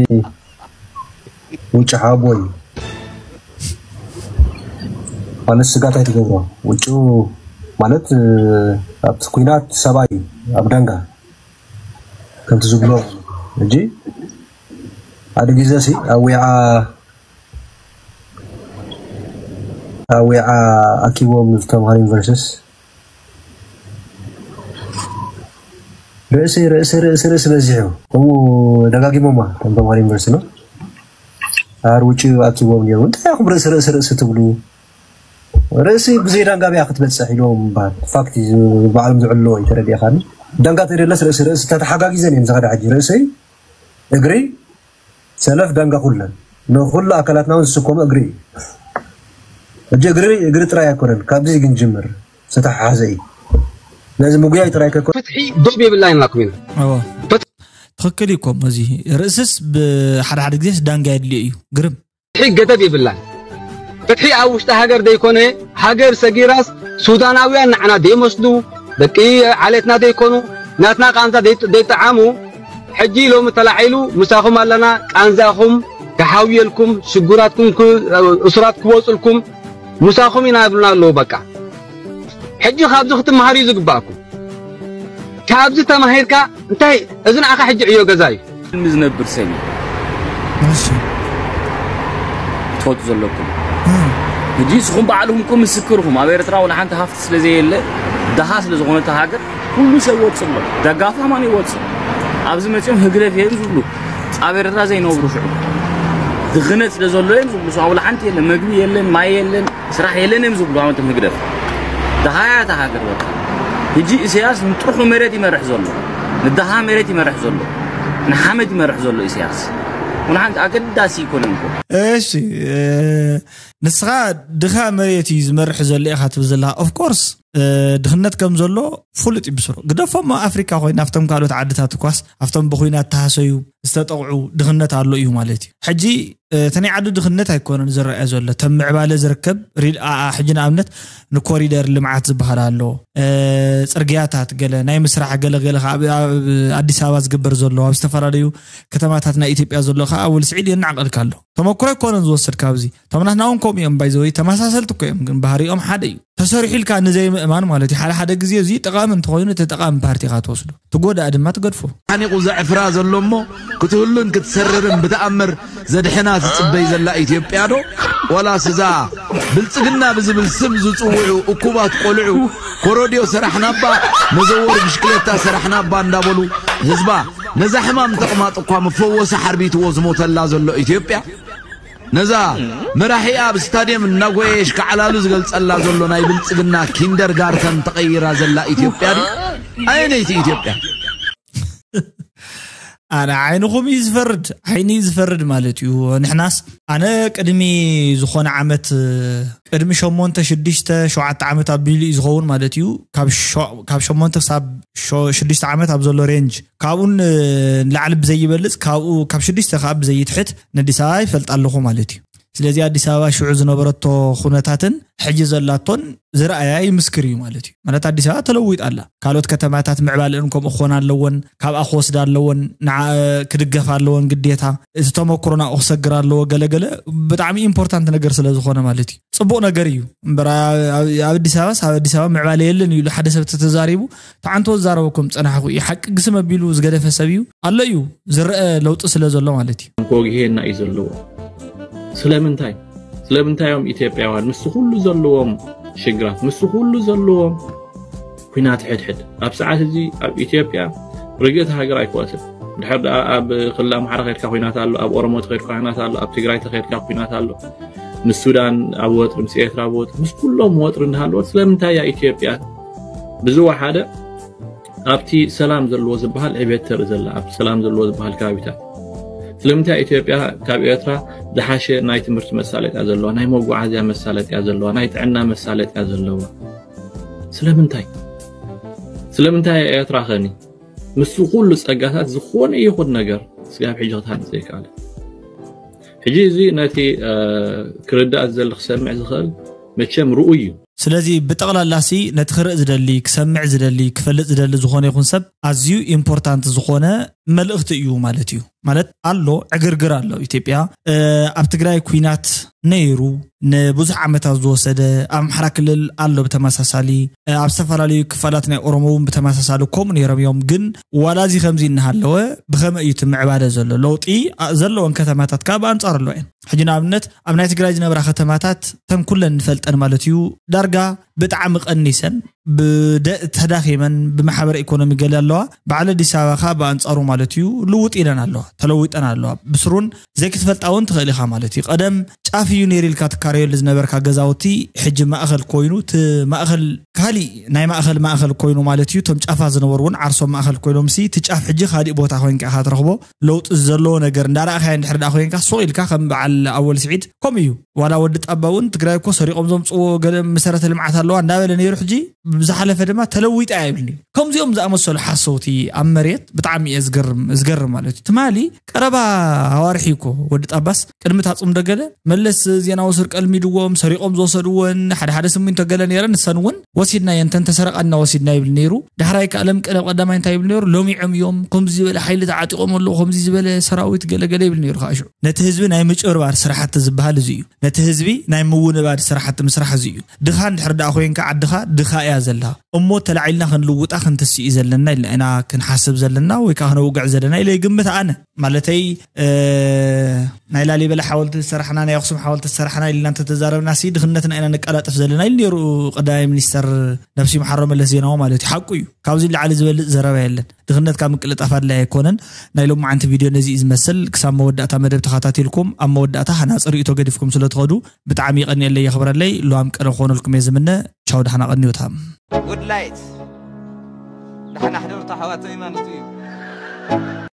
ውጩ ሓቦይ ማለት ስጋት ኣይትገብሮ ውጩ ማለት ኣብቲ ኩናት ሰብኣይ ኣብ ዳንጋ ከምቲ ዝብሎ ሕጂ ሓደ ግዜ ሲ ኣብ ዊዓ ኣብ ዊዓ ኣኪቦም ዝተምሃሩ ዩኒቨርሲቲስ ርእሲ ርእሲ ርእሲ ርእሲ በዚሑ ከምኡ ደጋጊሞማ ከም ተምሃሮ ዩኒቨርሲቲ ነው ኣር ውጭ ኣኪቦም ነይሩ እንታይ ኢኹም ርእሲ ርእሲ ርእሲ ትብሉ ርእሲ ብዘይ ዳንጋ ብያ ክትበፅሕ ኢሎም በሃል ፋክት ባዕሎም ዝዕልዎ እዩ ተረዲእኻኒ ዳንጋ ተደለስ ርእሲ ርእሲ ተተሓጋጊዘን እየን ዝኸዳ ሕጂ ርእሰይ እግሪ ሰለፍ ዳንጋ ኩለን ንኩሉ ኣካላትና እውን ዝስከሙ እግሪ እዩ ሕጂ እግሪ እግሪ ጥራይ ኣይኮነን ካብዚ ግን ጅምር ዝተሓሓዘ እዩ ነዚ ምጉያይ ጥራይ ከኮ ፍትሒ ዶብ የብላይን ናኩም ኢና ትኽክል እዩ ኮሞ እዚ ርእስስ ብሓደ ሓደ ግዜስ ዳንጋ የድልዮ እዩ ግርም ፍትሒ ገደብ የብላን። ፍትሒ ኣብ ውሽጢ ሃገር ዘይኮነ፣ ሃገር ሰጊራስ ሱዳናውያን ንዓና ዘይመስሉ፣ ደቂ ዓሌትና ዘይኮኑ፣ ናትና ቃንዛ ዘይጠዓሙ፣ ሕጂ ሎሚ ተላዒሉ ምሳኹም ኣለና፣ ቃንዛኹም ክሓውየልኩም፣ ሽጉራትኩም እሱራት ክወፁልኩም፣ ምሳኹም ኢና ይብሉና ኣለዉ በቃ። ሕጂ ካብዚ ክትመሃር እዩ ዝግባኣኩም። ካብዚ ተማሂርካ እንታይ እዚ ንዓኻ ሕጂ ዕዮ ገዛ እዩ። ህልሚ ዝነብር ሰብ እዩ። ትፈልጡ ዘለኩም ሕጂ ንስኹም ባዕልኹም እኮ ምስክርኹም ኣብ ኤርትራ ወላ ሓንቲ ሃፍቲ ስለ ዘየለ ደሃ ስለ ዝኾነ እታ ሃገር ኩሉ ሰብ ይወፅእ ኣሎ ደጋፊ ከማን ይወፅእ ኣብዚ መፂኦም ህግደፍ እዮም ዝብሉ ኣብ ኤርትራ ዘይነብሩ ሽዑ ድኽነት ስለ ዘሎ እዮም ዝብሉ ሽዑ ወላ ሓንቲ የለን መግቢ የለን ማይ የለን ስራሕ የለን እዮም ዝብሉ ኣመቶም ህግደፍ ደሃያ እታ ሃገር በቃ ሕጂ ኢሳያስ ንጥርሑ መሬት ይመርሕ ዘሎ ንደሃ መሬት ይመርሕ ዘሎ ንሓመድ ይመርሕ ዘሎ ኢሳያስ ወላ ሓንቲ ኣገዳሲ ኣይኮነን እኮ እሺ ንስኻ ድኻ መሬት እዩ ዝመርሕ ዘሎ ኢኻ ትብል ዘለኻ ኦፍኮርስ ድኽነት ከም ዘሎ ፍሉጥ እዩ ብስሩ ግደፎሞ ኣፍሪካ ኮይና ኣብቶም ካልኦት ዓድታት እኳስ ኣብቶም ብኩናት ተሃሰዩ ዝተጠቕዑ ድኽነት ኣሎ እዩ ማለት እዩ ሕጂ እቲ ናይ ዓዲ ድኽነት ኣይኮነን ዝረኣየ ዘሎ ተም ምዕባለ ዝርከብ ሕጂ ንኣብነት ንኮሪደር ልምዓት ዝበሃል ኣሎ ፅርግያታት ገለ ናይ ምስራሕ ገለገለ ኣዲስ ኣበባ ዝግበር ዘሎ ኣብ ዝተፈላለዩ ከተማታት ናይ ኢትዮጵያ ዘሎ ከዓ ውልስዒድ የናዕቀልካ ኣሎ ተመክሮ ኣይኮነን ዝወስድ ካብዚ እቶም ናትና እውን ከምኡ እዮም ባይዘወይ ተመሳሰልቲ እኮ እዮም ግን ባህሪኦም ሓደ እዩ ተሰሪሑ ኢልካ ንዘይምእማን ማለት እዩ ሓደ ሓደ ግዜ እዚ ጠቃሚ እንተኮይኑ እቲ ጠቃሚ ፓርቲ ኢካ ትወስዶ ትጎዳእ ድማ ትገድፎ ሓኒቁ ዘዕፍራ ዘሎ እሞ ክትህሉን ክትሰርርን ብተኣምር ዘድሕና ትፅበይ ዘላ ኢትዮጵያ ዶ ዋላስ እዛ ብልጽግና ብዝብል ስም ዝጽውዑ እኩባት ቆልዑ ኮሮድዮ ሰራሕናባ፣ መዘወሪ ብሽክሌታ ሰራሕናባ እንዳበሉ ህዝባ ነዛ ሕማም ተቕማጥ እኳ መፈወሲ ሓርቢትዎ ዝሞተላ ዘሎ ኢትዮጵያ፣ ነዛ መራሒኣ ኣብ ስታድየም እናጎየ የሽካዕላሉ ዝገልጸላ ዘሎ ናይ ብልጽግና ኪንደርጋርተን ተቐይራ ዘላ ኢትዮጵያ ድዩ? ኣየነይቲ ኢትዮጵያ? ኣነ ዓይንኹም እዩ ዝፈርድ፣ ዓይኒ እዩ ዝፈርድ ማለት እዩ። ንሕናስ ኣነ ቅድሚ ዝኾነ ዓመት፣ ቅድሚ ሸሞንተ ሽዱሽተ ሸውዓተ ዓመት ኣቢሉ እዩ ዝኸውን ማለት እዩ። ካብ ሸ- ካብ ሸሞንተ ክሳብ ሸ- ሽዱሽተ ዓመት ኣብ ዘሎ ሬንጅ፣ ካብኡን ንላዕሊ ብዘይበልፅ፣ ካብኡ ካብ ሽዱሽተ ከዓ ብዘይትሕት ነዲስ ኣበባ ይፈልጥ ኣለኹ ማለት እዩ። ስለዚ ኣዲስ ኣበባ ሽዑ ዝነበረቶ ኩነታትን ሕጂ ዘላቶን ዝረኣያ ይምስክር እዩ ማለት እዩ። ማለት ኣዲስ ኣበባ ተለዊጣ ኣላ። ካልኦት ከተማታት ምዕባለአን ከምኡ ክኾን ኣለወን፣ ካብኣ ክወስዳ ኣለወን፣ ንዓ ክድገፍ ኣለወን ግዴታ። እቲ ተመክሮ ናብኡ ክሰግር ኣለዎ። ገለገለ ብጣዕሚ ኢምፖርታንት ነገር ስለ ዝኾነ ማለት እዩ። ፅቡቕ ነገር እዩ። እምበር ኣብ ኣብ ኣዲስ ኣበባስ ኣብ ኣዲስ ኣበባ ምዕባለ የለን ኢሉ ሓደ ሰብ ተተዛሪቡ፣ ተዓንቶ ዝዛረበኩም ፀናሕኩ እዩ። ሓቂ ግስም ኣቢሉ ዝገደፈ ሰብ እዩ ኣሎ እዩ ዝረአ ለውጢ ስለ ዘሎ ማለት እዩ። ከወግሄና እዩ ዘለዎ። ስለምንታይ? ስለምንታይ እዮም ኢትዮጵያውያን ምስ ኩሉ ዘለዎም ሽግራት፣ ምስ ኩሉ ዘለዎም ኩናት ሕድሕድ፣ ኣብ ሰዓት እዚ ኣብ ኢትዮጵያ ርግእቲ ሃገር ኣይኮነትን። ድሕር ደኣ ኣብ ክልል ኣምሓራ ከድካ ኩናት ኣሎ፣ ኣብ ኦሮሞ ተኸድካ ኩናት ኣሎ፣ ኣብ ትግራይ ተኸድካ ኩናት ኣሎ። ምስ ሱዳን ኣብ ወጥሪ፣ ምስ ኤርትራ ኣብ ወጥሪ፣ ምስ ኩሎም ወጥሪ እናሃለወት ስለምንታይ እያ ኢትዮጵያ ብዝወሓደ ኣብቲ ሰላም ዘለዎ ዝበሃል ዕቤት ተርኢ ዘላ፣ ኣብቲ ሰላም ዘለዎ ዝበሃል ከባቢታት? ስለምንታይ ኢትዮጵያ ካብ ኤርትራ ዝሓሸ ናይ ትምህርቲ መሳለጥያ ዘለዋ፣ ናይ መጓዓዝያ መሳለጥያ ዘለዋ፣ ናይ ጥዕና መሳለጥያ ዘለዋ? ስለምንታይ? ስለምንታይ እያ ኤርትራ ኸኒ ምስ ኩሉ ጸጋታት ዝኾነ ይኹን ነገር ስጋብ ሕጂ ክትሃንጽ ዘይከኣለ? ሕጂ እዚ ነቲ ክርዳእ ዝደሊ ክሰምዕ ዝኽእል መቸም ርኡይ እዩ። ስለዚ ብጠቕላላሲ ነቲ ክርኢ ዝደሊ፣ ክሰምዕ ዝደሊ፣ ክፈልጥ ዝደሊ ዝኾነ ይኹን ሰብ ኣዝዩ ኢምፖርታንት ዝኾነ መልእኽቲ እዩ ማለት እዩ። ማለት ኣሎ፣ ዕግርግር ኣሎ። ኢትዮጵያ ኣብ ትግራይ ኩናት ነይሩ ንብዙሕ ዓመታት ዝወሰደ፣ ኣብ ኣምሓራ ክልል ኣሎ ብተመሳሳሊ፣ ኣብ ዝተፈላለዩ ክፋላት ናይ ኦሮሞ እውን ብተመሳሳሊ ከምኡ ነይሮም እዮም። ግን ዋላ እዚ ከምዚ እናሃለወ ብኸመይ እዩ እቲ ምዕባለ ዘሎ? ለውጢ ዘለወን ከተማታት ካብ ኣንጻር ኣለዋ እየን። ሕጂ ንኣብነት ኣብ ናይ ትግራይ ዝነብራ ከተማታት ተን ኩለን ንፈልጠን ማለት እዩ ዳርጋ ብጣዕሚ ቀኒሰን፣ ብደ ተዳኺመን፣ ብማሕበረ ኢኮኖሚ ገለ ኣለዋ። በዓል ኣዲስ ኣበባ ከዓ ብኣንጻሩ ማለት እዩ ልውጥ ኢለን ኣለዋ፣ ተለዊጠን ኣለዋ። ብስሩን ዘይክትፈልጣ እውን ትኽእል ኢኻ ማለት እዩ። ቀደም ጫፍ እዩ ነይሩ ኢልካ ትካረየሉ ዝነበርካ ገዛውቲ ሕጂ ማእኸል ኮይኑ፣ እቲ ማእኸል ካሊእ ናይ ማእኸል ማእኸል ኮይኑ ማለት እዩ። እቶም ጫፋት ዝነበሩ እውን ዓርሶም ማእኸል ኮይኖም ሲ እቲ ጫፍ ሕጂ ካሊእ ቦታ ኮይንካ ኢኻ ትረኽቦ። ለውጢ ዘለዎ ነገር እንዳረኣኻዮ እንድሕር ደኣ ኮይንካ ሱቕ ኢልካ ከም በዓል ኣወል ስዒድ ከምኡ እዩ። ዋላ ወዲ ጣባ እውን ትግራይ እኮ ሰሪቖም ዘምፅዎ ገለ መሰረተ ልምዓት ኣለዋ እንዳበለ ነይሩ። ሕጂ ብዝሓለፈ ድማ ተለዊጣ እያ ይብል ነይሩ። ከምዚኦም ዝኣመሰሉ ሓሰውቲ ኣብ መሬት ብጣዕሚ እየ ዝገርም ዝገርም ማለት እዩ። ትማሊ ቀረባ ኣዋርሒ እኮ ወዲ ጣባስ ቅድሚ ታፅም ደገለ መለስ ዜናዊ ስርቂ ኣልሚድዎም ሰሪቖም ዝወሰድወን ሓደ ሓደ ስሚንቶ ገለ ነይረን ንሰን እውን ወሲድናየን እንተን ተሰረቓ እና ወሲድና ይብል ነይሩ። ዳሕራይ ከኣ ለምቀለብ ቀዳማይ እንታይ ይብል ነይሩ? ሎሚዖም እዮም ከምዚ ዝበለ ሓይሊ ተዓጢቖም ኣለዉ ከምዚ ዝበለ ሰራዊት ገለ ገለ ይብል ነይሩ። ከዓ ሽዑ ነቲ ህዝቢ ናይ ምጭብርባር ስራሕቲ ዝበሃል እዚ እዩ። ነቲ ህዝቢ ናይ ምውንባድ ስራሕቲ ምስራሕ እዚ እዩ። ድኻ እንድሕር ደኣ ኮይንካ ዓድኻ ድኻ እያ ዘላ እሞ ተላዒልና ክንልውጣ ክንትስኢ ዘለና ኢልና ኢና ክንሓስብ ዘለና ወይ ከዓ ክነውግዕ ዘለና ኢለ ይግምት ኣነ። ማለተይ ናይ ላሊበላ ሓወልቲ ዝሰራሕና ናይ ኣክሱም ሓወልቲ ዝሰራሕና ኢልና እንተተዛረብና ሲ ድኽነትና ኢና ነቀላጥፍ ዘለና ኢሉ ነይሩ ቀዳማይ ሚኒስተር ነብሲ መሓሮ መለስ ዜናዊ ማለት እዩ። ሓቁ እዩ። ካብዚ ላዕሊ ዝበልፅ ዘረባ የለን። ድኽነት ካብ ምቅልጣፍ ኣድላይ ኣይኮነን። ናይ ሎማዓንቲ ቪድዮ ነዚ እዩ ዝመስል። ክሳብ መወዳእታ መደብ ተኸታቲልኩም ኣብ መወዳእታ ሃናፂ ርእቶ ገዲፍኩም ስለ ትኸዱ ብጣዕሚ ይቐንየለይ የኽብረለይ። ልዋም ቀነ ክኾነልኩም እየ ዝምነ። ቻው፣ ደሓና ቀንዩታ። ጉድ ላይት ደሓና ሕደሩ ኣሕዋተይ ማለት እዩ።